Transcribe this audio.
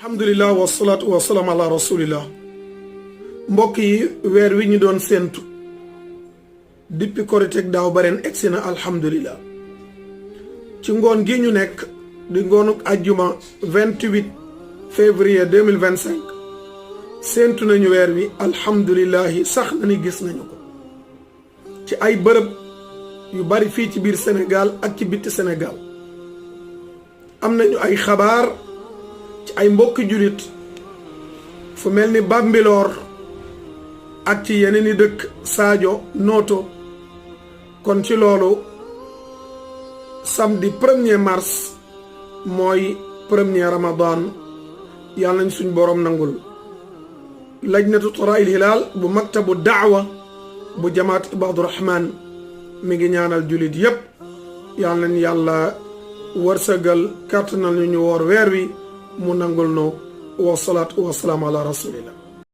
alhamdulilah wasalaatu wasalaam ala rasulillah mbokk yi weer wi ñu doon séentu depuis Koriteeg daaw ba ren egsi na alhamdulilah ci ngoon gi ñu nekk di ngoonuk ajjuma 28 février 2025 séentu nañu weer wi alhamdulilahi sax na ni gis nañu ko ci ay bërëb yu bari fii ci biir Sénégal ak ci bitti Sénégal am nañu ay xabaar ci ay mbokki julit fu mel ni Bambilor ak ci yeneen i dëkk Sadio Noto kon ci loolu samedi 1er mars mooy premier Ramadan yàlla nañ suñ boroom nangul lajnatu taraa'il hilaal bu maktabu daawa bu jamaat Ibaadu Rahmaan mi ngi ñaanal julit yépp yàlla nañ yàlla wërsëgal kàttanal ñu woor weer wi mu nangul no wa salaatu wa salaam ala rasulillah